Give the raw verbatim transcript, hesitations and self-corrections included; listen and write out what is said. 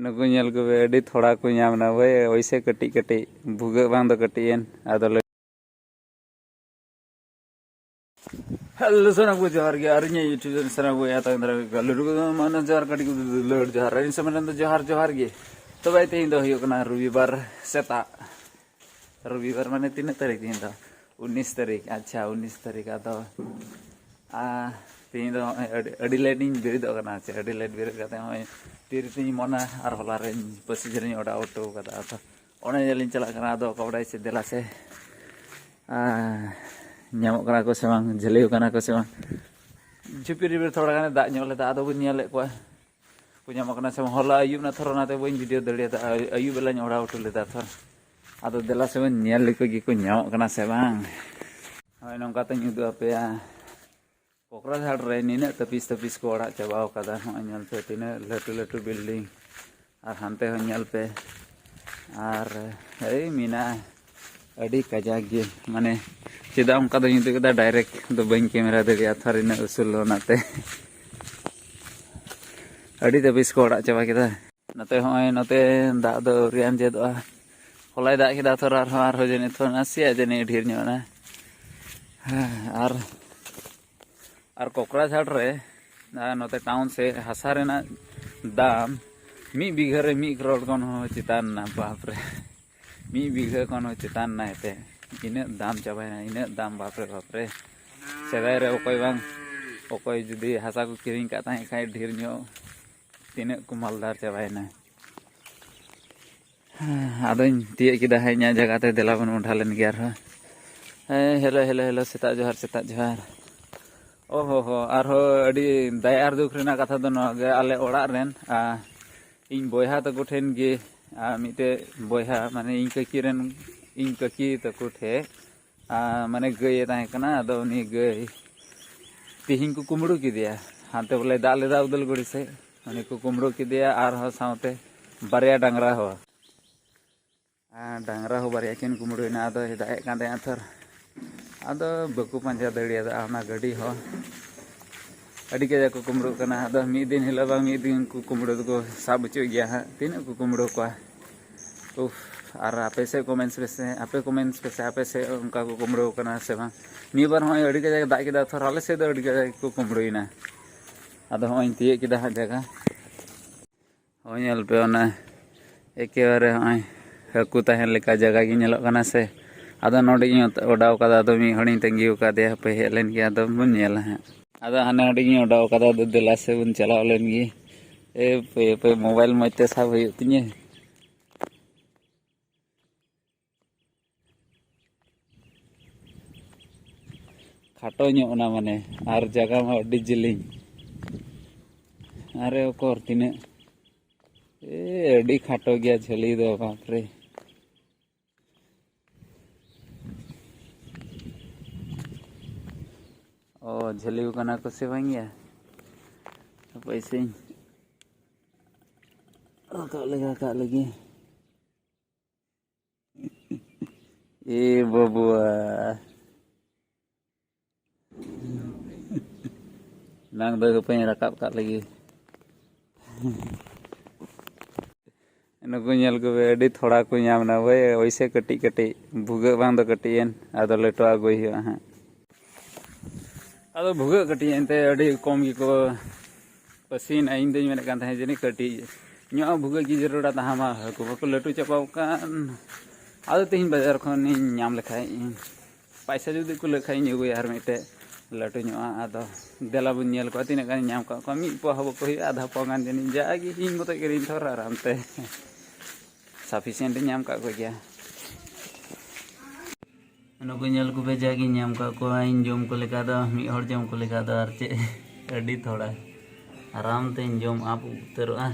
ᱱᱩᱠᱩ ᱧᱮᱞ ᱠᱚᱯᱮ, ᱟᱹᱰᱤ ᱛᱷᱚᱲᱟ ᱠᱚ ᱧᱟᱢ ᱮᱱᱟ ᱵᱷᱟᱹᱭ, ᱳᱭᱥᱮ ᱠᱟᱹᱴᱤᱡ ᱠᱟᱹᱴᱤᱡ ᱵᱷᱩᱜᱟᱹᱜ ᱵᱟᱝ ᱫᱚ ᱠᱟᱹᱴᱤᱡ ᱮᱱ᱾ ᱟᱫᱚ ᱞᱟᱹᱭ ᱦᱮᱞᱳ ᱥᱟᱱᱟᱢ ᱠᱚ ᱡᱚᱦᱟᱨ ᱜᱮ, ᱟᱨ ᱤᱧᱟᱹᱜ YouTube ᱪᱮᱱᱮᱞ ᱥᱟᱱᱟᱢ ᱠᱚ ᱭᱟᱛᱟ ᱫᱟᱨᱟ ᱜᱟᱞᱩ ᱨᱩᱜᱩ ᱢᱟᱱᱟ ᱡᱚᱦᱟᱨ, ᱠᱟᱹᱴᱤᱡ ᱠᱚ ᱫᱩᱞᱟᱹᱲ ᱡᱚᱦᱟᱨ, ᱤᱧ ᱥᱮᱫ ᱠᱷᱚᱱ ᱫᱚ ᱡᱚᱦᱟᱨ, ᱡᱚᱦᱟᱨ ᱜᱮ᱾ ᱛᱚᱵᱮ ᱛᱮᱦᱮᱧ ᱫᱚ ᱦᱩᱭᱩᱜ ᱠᱟᱱᱟ ᱨᱚᱵᱤᱵᱟᱨ ᱥᱮᱛᱟᱜ, ᱨᱚᱵᱤᱵᱟᱨ ᱢᱟᱱᱮ ᱛᱤᱱᱟᱹᱜ ᱛᱟᱹᱨᱤᱠᱷ ᱛᱮᱦᱮᱧ ᱫᱚ? ᱩᱱᱤᱥ ᱛᱟᱹᱨᱤᱠᱷ᱾ ᱟᱪᱪᱷᱟ, ᱩᱱᱤᱥ ᱛᱟᱹᱨᱤᱠᱷ᱾ ᱟᱫᱚ ᱟᱨ ᱛᱮᱦᱮᱧ ᱫᱚ ᱱᱚᱜᱼᱚᱭ ᱟᱹᱰᱤ, ᱟᱹᱰᱤ ᱞᱮᱴ ᱤᱧ ᱵᱮᱨᱮᱫᱚᱜ ᱠᱟᱱᱟ᱾ ᱟᱪᱪᱷᱟ, ᱟᱹᱰᱤ ᱞᱮᱴ ᱵᱮᱨᱮᱫ ᱠᱟᱛᱮ ᱱᱚᱜᱼᱚᱭ ᱛᱤᱨᱮ ᱛᱤᱧ ᱢᱚᱱᱟ, ᱟᱨ ᱦᱚᱞᱟ ᱨᱮᱧ ᱯᱟᱹᱥᱤ ᱡᱷᱟᱹᱞᱤᱧ ᱚᱰᱟᱣ ᱦᱚᱴᱚ ᱠᱟᱫᱟ᱾ ᱟᱫᱚ ᱚᱱᱮ ᱧᱮᱞᱤᱧ ᱪᱟᱞᱟᱜ ᱠᱟᱱᱟ᱾ ᱟᱫᱚ ᱚᱠᱟ ᱵᱟᱰᱟᱭ ᱪᱮᱫ, ᱫᱮᱞᱟ ᱥᱮ, ᱟᱨ ᱧᱟᱢᱚᱜ ᱠᱟᱱᱟ ᱠᱚ ᱥᱮ ᱵᱟᱝ, ᱡᱷᱟᱹᱞᱤ ᱠᱟᱱᱟ ᱠᱚ ᱥᱮ ᱵᱟᱝ? ᱡᱷᱤᱯᱤᱨ ᱡᱷᱤᱯᱤᱨ ᱛᱷᱚᱲᱟ ᱜᱟᱱᱮ ᱫᱟᱜ ᱧᱚᱜ ᱞᱮᱫᱟ, ᱟᱫᱚ ᱵᱚᱱ ᱧᱮᱞᱮᱫ ᱠᱚᱣᱟ ᱠᱚ ᱧᱟᱢᱚᱜ ᱠᱟᱱᱟ ᱥᱮ ᱵᱟᱝ᱾ ᱦᱚᱞᱟ ᱟᱹᱭᱩᱵ ᱱᱟ ᱛᱷᱚᱨ, ᱚᱱᱟᱛᱮ ᱵᱟᱹᱧ ᱵᱷᱤᱰᱤᱭᱳ ᱫᱟᱲᱮᱭᱟᱫᱟ᱾ ᱟᱹᱭᱩᱵ ᱵᱮᱞᱟᱧ ᱚᱰᱟᱣ ᱦᱚᱴᱚ ᱞᱮᱫᱟ ᱛᱷᱚᱨ᱾ ᱟᱫᱚ ᱫᱮᱞᱟ ᱥᱮ ᱵᱚᱱ ᱧᱮᱞ ᱞᱮᱠᱚ ᱜᱮᱠᱚ ᱧᱟᱢᱚᱜ ᱠᱟᱱᱟ ᱥᱮ ᱵᱟᱝ᱾ ᱦᱳᱭ, ᱱᱚᱝᱠᱟ ᱛᱮᱧ ᱩᱫᱩᱜ ᱟᱯᱮᱭᱟ᱾ ᱠᱚᱠᱨᱟᱡᱷᱟᱲ ᱨᱮ ᱱᱤᱱᱟᱹᱜ ᱛᱟᱹᱯᱤᱥ ᱛᱟᱹᱯᱤᱥ ᱠᱚ ᱚᱲᱟᱜ ᱪᱟᱵᱟᱣ ᱠᱟᱫᱟ᱾ ᱱᱚᱜᱼᱚᱭ ᱧᱮᱞ ᱯᱮ, ᱛᱤᱱᱟᱹᱜ ᱞᱟᱹᱴᱩ ᱞᱟᱹᱴᱩ ᱵᱤᱞᱰᱤᱝ, ᱟᱨ ᱦᱟᱱᱛᱮ ᱦᱚᱸ ᱧᱮᱞ ᱯᱮ᱾ ᱟᱨ ᱮᱭ ᱢᱮᱱᱟᱜᱼᱟ ᱟᱹᱰᱤ ᱠᱟᱡᱟᱠ ᱜᱮ, ᱢᱟᱱᱮ ᱪᱮᱫᱟᱜ ᱚᱱᱠᱟ ᱫᱚᱧ ᱩᱫᱩᱜ ᱠᱮᱫᱟ, ᱰᱟᱭᱨᱮᱠᱴ ᱫᱚ ᱵᱟᱹᱧ ᱠᱮᱢᱮᱨᱟ ᱫᱟᱲᱮᱭᱟᱜᱼᱟ ᱛᱷᱚᱨ, ᱤᱱᱟᱹᱜ ᱩᱥᱩᱞ ᱚᱱᱟᱛᱮ᱾ ᱟᱹᱰᱤ ᱛᱟᱹᱯᱤᱥ ᱠᱚ ᱚᱲᱟᱜ ᱪᱟᱵᱟ ᱠᱮᱫᱟ᱾ ᱱᱚᱛᱮ ᱦᱚᱸᱜᱼᱚᱭ ᱱᱚᱛᱮ ᱫᱟᱜ ᱫᱚ ᱟᱹᱣᱨᱤ ᱟᱸᱡᱮᱫᱚᱜᱼᱟ᱾ ᱦᱚᱞᱟᱭ ᱫᱟᱜ ᱠᱮᱫᱟ ᱛᱷᱚᱨ, ᱟᱨᱦᱚᱸ, ᱟᱨᱦᱚᱸ ᱡᱟᱹᱱᱤᱡ ᱛᱷᱚᱨ ᱱᱟᱥᱮᱭᱟᱜ ᱡᱟᱹᱱᱤᱡ ᱰᱷᱮᱨ ᱧᱚᱜ ᱮᱱᱟ᱾ ᱦᱮᱸ, ᱟᱨ, ᱟᱨ ᱠᱚᱠᱨᱟᱡᱷᱟᱲ ᱨᱮ, ᱟᱨ ᱱᱚᱛᱮ ᱴᱟᱣᱩᱱ ᱥᱮᱫ ᱦᱟᱥᱟ ᱨᱮᱱᱟᱜ ᱫᱟᱢ ᱢᱤᱫ ᱵᱤᱜᱷᱟᱹ ᱨᱮ ᱢᱤᱫ ᱠᱨᱳᱲ ᱠᱷᱚᱱ ᱦᱚᱸ ᱪᱮᱛᱟᱱ ᱮᱱᱟ᱾ ᱵᱟᱯ ᱨᱮ, ᱢᱤᱫ ᱵᱤᱜᱷᱟᱹ ᱠᱷᱚᱱ ᱦᱚᱸ ᱪᱮᱛᱟᱱ ᱮᱱᱟ᱾ ᱮᱱᱛᱮ ᱤᱱᱟᱹᱜ ᱫᱟᱢ ᱪᱟᱵᱟᱭᱮᱱᱟ, ᱤᱱᱟᱹᱜ ᱫᱟᱢ, ᱵᱟᱯ ᱨᱮ ᱵᱟᱯ ᱨᱮ᱾ ᱥᱮᱫᱟᱭ ᱨᱮ ᱚᱠᱚᱭ ᱵᱟᱝ, ᱚᱠᱚᱭ ᱡᱩᱫᱤ ᱦᱟᱥᱟ ᱠᱚ ᱠᱤᱨᱤᱧ ᱠᱟᱜ ᱛᱟᱦᱮᱸ ᱠᱷᱟᱡ ᱰᱷᱮᱨ ᱧᱚᱜ, ᱛᱤᱱᱟᱹᱜ ᱠᱚ ᱢᱟᱞᱫᱟᱨ ᱪᱟᱵᱟᱭᱮᱱᱟ᱾ ᱟᱫᱚᱧ ᱛᱤᱭᱟᱹᱜ ᱠᱮᱫᱟ ᱦᱮᱡ ᱤᱧᱟᱹᱜ ᱡᱟᱭᱜᱟ ᱛᱮ, ᱫᱮᱞᱟ ᱵᱚᱱ ᱢᱚᱰᱷᱟ ᱞᱮᱱ ᱜᱮ ᱟᱨᱦᱚᱸ᱾ ᱦᱮᱸ, ᱦᱮᱞᱳ, ᱦᱮᱞᱳ, ᱦᱮᱞᱳ, ᱥᱮᱛᱟᱜ ᱡᱚᱦᱟᱨ, ᱥᱮᱛᱟᱜ ᱡᱚᱦᱟᱨ᱾ ᱚ ᱦᱚ ᱦᱚ, ᱟᱨᱦᱚᱸ ᱟᱹᱰᱤ ᱫᱟᱭᱟ ᱟᱨ ᱫᱩᱠ ᱨᱮᱱᱟᱜ ᱠᱟᱛᱷᱟ ᱫᱚ ᱱᱚᱣᱟ ᱜᱮ, ᱟᱞᱮ ᱚᱲᱟᱜ ᱨᱮᱱ, ᱟ, ᱤᱧ ᱵᱚᱭᱦᱟ ᱛᱟᱠᱚ ᱴᱷᱮᱱ ᱜᱮ, ᱟ, ᱢᱤᱫᱴᱮᱡ ᱵᱚᱭᱦᱟ, ᱢᱟᱱᱮ ᱤᱧ ᱠᱟᱹᱠᱤ ᱨᱮᱱ, ᱤᱧ ᱠᱟᱹᱠᱤ ᱛᱟᱠᱚ ᱴᱷᱮᱡ, ᱟ, ᱢᱟᱱᱮ ᱜᱟᱹᱭ ᱮ ᱛᱟᱦᱮᱸ ᱠᱟᱱᱟ᱾ ᱟᱫᱚ ᱩᱱᱤ ᱜᱟᱹᱭ ᱛᱤᱦᱤᱧ ᱠᱚ ᱠᱩᱢᱵᱽᱲᱩ ᱠᱮᱫᱮᱭᱟ, ᱦᱟᱱᱛᱮ ᱵᱚᱞᱮ ᱫᱟᱜ ᱞᱮᱫᱟ ᱩᱫᱟᱞᱜᱩᱲᱤ ᱥᱮᱫ, ᱩᱱᱤ ᱠᱚ ᱠᱩᱢᱵᱽᱲᱩ ᱠᱮᱫᱮᱭᱟ, ᱟᱨᱦᱚᱸ ᱥᱟᱶᱛᱮ ᱵᱟᱨᱭᱟ ᱰᱟᱝᱨᱟ ᱦᱚᱸ᱾ ᱟᱨ ᱰᱟᱝᱨᱟ ᱦᱚᱸ ᱵᱟᱨᱭᱟ ᱠᱤᱱ ᱠᱩᱢᱵᱽᱲᱩᱭᱮᱱᱟ᱾ ᱟᱫᱚᱭ ᱫᱟᱜ ᱮᱫ ᱠᱟᱱ ᱛᱟᱦᱮᱸᱱᱟ ᱛᱷᱚᱨ, ᱟᱫᱚ ᱵᱟᱠᱚ ᱯᱟᱸᱡᱟ ᱫᱟᱲᱮᱭᱟᱫᱟ ᱚᱱᱟ ᱜᱟᱹᱰᱤ ᱦᱚᱸ᱾ ᱟᱹᱰᱤ ᱠᱟᱡᱟᱠ ᱠᱚ ᱠᱩᱢᱵᱽᱲᱩᱜ ᱠᱟᱱᱟ᱾ ᱟᱫᱚ ᱢᱤᱫ ᱫᱤᱱ ᱦᱤᱞᱳᱜ ᱵᱟᱝ ᱢᱤᱫ ᱫᱤᱱ ᱠᱚ ᱠᱩᱢᱵᱽᱲᱩ ᱫᱚᱠᱚ ᱥᱟᱵ ᱦᱚᱪᱚᱜ ᱜᱮᱭᱟ ᱦᱟᱸᱜ᱾ ᱛᱤᱱᱟᱹᱜ ᱠᱚ ᱠᱩᱢᱵᱽᱲᱩ ᱠᱚᱣᱟ? ᱩᱯᱷ᱾ ᱟᱨ ᱟᱯᱮ ᱥᱮᱫ ᱠᱚᱢᱮᱱᱴᱥ ᱯᱮᱥᱮ, ᱟᱯᱮ ᱠᱚᱢᱮᱱᱴᱥ ᱯᱮᱥᱮ, ᱟᱯᱮ ᱥᱮᱫ ᱚᱱᱠᱟ ᱠᱚ ᱠᱩᱢᱵᱽᱲᱩ ᱠᱟᱱᱟ ᱥᱮ ᱵᱟᱝ? ᱱᱤᱭᱟᱹ ᱵᱟᱨ ᱦᱚᱸᱜᱼᱚᱭ ᱟᱹᱰᱤ ᱠᱟᱡᱟᱠ ᱫᱟᱜ ᱠᱮᱫᱟ, ᱛᱷᱚᱨ ᱟᱞᱮ ᱥᱮᱫ ᱫᱚ ᱟᱹᱰᱤ ᱠᱟᱡᱟᱠ ᱜᱮᱠᱚ ᱠᱩᱢᱵᱽᱲᱩᱭᱮᱱᱟ᱾ ᱟᱫᱚ ᱦᱚᱸᱜᱼᱚᱭ ᱤᱧ ᱛᱤᱭᱟᱹᱜ ᱠᱮᱫᱟ ᱦᱟᱸᱜ ᱡᱟᱭᱜᱟ᱾ ᱦᱚᱸᱜᱼᱚᱭ ᱧᱮᱞ ᱯᱮ, ᱚᱱᱟ ᱮᱠᱮᱵᱟᱨᱮ ᱦᱚᱸᱜᱼᱚᱭ ᱦᱟᱹᱠᱩ ᱛᱟᱦᱮᱱ ᱞᱮᱠᱟ ᱡᱟᱭᱜᱟ ᱜᱮ ᱧᱮᱞᱚᱜ ᱠᱟᱱᱟ ᱥᱮ᱾ ᱟᱫᱚ ᱱᱚᱰᱮ ᱜᱤᱧ ᱚᱰᱟᱣ ᱠᱟᱫᱟ, ᱟᱫᱚ ᱢᱤᱫ ᱦᱚᱲᱤᱧ ᱛᱟᱺᱜᱤ ᱟᱠᱟᱫᱮᱭᱟ, ᱦᱟᱯᱮ ᱦᱮᱡ ᱞᱮᱱ ᱜᱮ, ᱟᱫᱚ ᱵᱚᱱ ᱧᱮᱞᱟ ᱦᱟᱸᱜ᱾ ᱟᱫᱚ ᱦᱟᱱᱮ ᱦᱚᱸᱰᱮ ᱜᱤᱧ ᱚᱰᱟᱣ ᱠᱟᱫᱟ, ᱟᱫᱚ ᱫᱮᱞᱟ ᱥᱮ ᱵᱚᱱ ᱪᱟᱞᱟᱣ ᱞᱮᱱ ᱜᱮ᱾ ᱮ ᱯᱮ, ᱮ ᱯᱮ, ᱢᱳᱵᱟᱭᱤᱞ ᱢᱚᱡᱽ ᱛᱮ ᱥᱟᱵ ᱦᱩᱭᱩᱜ ᱛᱤᱧᱟᱹ᱾ ᱠᱷᱟᱴᱚ ᱧᱚᱜ ᱮᱱᱟ ᱢᱟᱱᱮ, ᱟᱨ ᱡᱟᱭᱜᱟ ᱢᱟ ᱟᱹᱰᱤ ᱡᱮᱞᱮᱧ᱾ ᱟᱨᱮ ᱚᱠᱚᱨ ᱛᱤᱱᱟᱹᱜ, ᱮ, ᱟᱹᱰᱤ ᱠᱷᱟᱴᱚ ᱜᱮᱭᱟ ᱡᱷᱟᱹᱞᱤ ᱫᱚ, ᱵᱟᱯ ᱨᱮ᱾ ᱚ, ᱡᱷᱟᱹᱞᱤ ᱠᱟᱱᱟ ᱠᱚ ᱥᱮ ᱵᱟᱝ ᱜᱮᱭᱟ? ᱦᱟᱯᱳᱭ ᱥᱮᱧ ᱨᱟᱠᱟᱵ ᱞᱮᱜᱟ ᱠᱟᱜ ᱞᱮᱜᱮ᱾ ᱮ ᱵᱟᱵᱩᱣᱟ᱾ ᱱᱟᱝ ᱫᱚ ᱦᱟᱯᱮᱧ ᱨᱟᱠᱟᱵ ᱠᱟᱜ ᱞᱮᱜᱮ᱾ ᱱᱩᱠᱩ ᱧᱮᱞ ᱠᱚᱯᱮ, ᱟᱹᱰᱤ ᱛᱷᱚᱲᱟ ᱠᱚ ᱧᱟᱢ ᱮᱱᱟ ᱵᱷᱟᱹᱭ, ᱳᱭᱥᱮ ᱠᱟᱹᱴᱤᱡ ᱠᱟᱹᱴᱤᱡ ᱵᱷᱩᱜᱟᱹᱜ ᱵᱟᱝ ᱫᱚ ᱠᱟᱹᱴᱤᱡ ᱮᱱ, ᱟᱫᱚ ᱞᱟᱹᱴᱩ ᱟᱹᱜᱩᱭ ᱦᱩᱭᱩᱜᱼᱟ ᱦᱟᱸᱜ᱾ ᱟᱫᱚ ᱵᱷᱩᱜᱟᱹᱜ ᱠᱟᱹᱴᱤᱡ ᱮᱱᱛᱮ ᱟᱹᱰᱤ ᱠᱚᱢ ᱜᱮᱠᱚ ᱯᱟᱹᱥᱤᱭᱮᱱᱟ᱾ ᱤᱧ ᱫᱚᱧ ᱢᱮᱱᱮᱫ ᱠᱟᱱ ᱛᱟᱦᱮᱸᱫ ᱡᱟᱹᱱᱤᱡ ᱠᱟᱹᱴᱤᱡ ᱧᱚᱜ ᱵᱷᱩᱜᱟᱹᱜ ᱜᱮ ᱡᱟᱹᱨᱩᱲᱟ, ᱛᱟᱦᱮᱸ ᱢᱟ ᱦᱟᱹᱠᱩ ᱢᱟᱠᱚ ᱞᱟᱹᱴᱩ ᱪᱟᱵᱟᱣ ᱟᱠᱟᱱ᱾ ᱟᱫᱚ ᱛᱮᱦᱮᱧ ᱵᱟᱡᱟᱨ ᱠᱷᱚᱱᱤᱧ ᱧᱟᱢ ᱞᱮᱠᱷᱟᱡ, ᱯᱟᱭᱥᱟ ᱡᱩᱫᱤ ᱠᱩᱞᱟᱹᱜ ᱠᱷᱟᱡ ᱤᱧ ᱟᱹᱜᱩᱭᱟ ᱟᱨ ᱢᱤᱫᱴᱮᱡ ᱞᱟᱹᱴᱩ ᱧᱚᱜᱼᱟ᱾ ᱟᱫᱚ ᱫᱮᱞᱟ ᱵᱚᱱ ᱧᱮᱞ ᱠᱚᱣᱟ ᱛᱤᱱᱟᱹᱜ ᱜᱟᱱᱤᱧ ᱧᱟᱢ ᱠᱟᱜ ᱠᱚᱣᱟ, ᱢᱤᱫ ᱯᱚᱣᱟ ᱦᱚᱸ ᱵᱟᱠᱚ ᱦᱩᱭᱩᱜᱼᱟ, ᱟᱫᱷᱟ ᱯᱚᱣᱟ ᱜᱟᱱ ᱡᱟᱹᱱᱤᱡ ᱡᱟᱜᱮ ᱤᱧ ᱢᱚᱛᱚᱡ ᱠᱤᱨᱤᱧ ᱛᱷᱚᱨ ᱟᱨ ᱟᱢᱛᱮ ᱥᱟᱯᱷᱤᱥᱤᱭᱮᱱᱴ ᱤᱧ ᱧᱟᱢ ᱠᱟᱜ ᱠᱚ ᱜᱮᱭᱟ᱾ ᱱᱩᱠᱩ ᱧᱮᱞ ᱠᱚᱯᱮ, ᱡᱟᱜᱤᱧ ᱧᱟᱢ ᱠᱟᱜ ᱠᱚᱣᱟ ᱤᱧ ᱡᱚᱢ ᱠᱚ ᱞᱮᱠᱟ ᱫᱚ, ᱢᱤᱫ ᱦᱚᱲ ᱡᱚᱢ ᱠᱚ ᱞᱮᱠᱟ ᱫᱚ, ᱟᱨ ᱪᱮᱫ ᱟᱹᱰᱤ ᱛᱷᱚᱲᱟ ᱟᱨᱟᱢ ᱛᱮᱧ ᱡᱚᱢ ᱟᱯ ᱩᱛᱟᱹᱨᱚᱜᱼᱟ᱾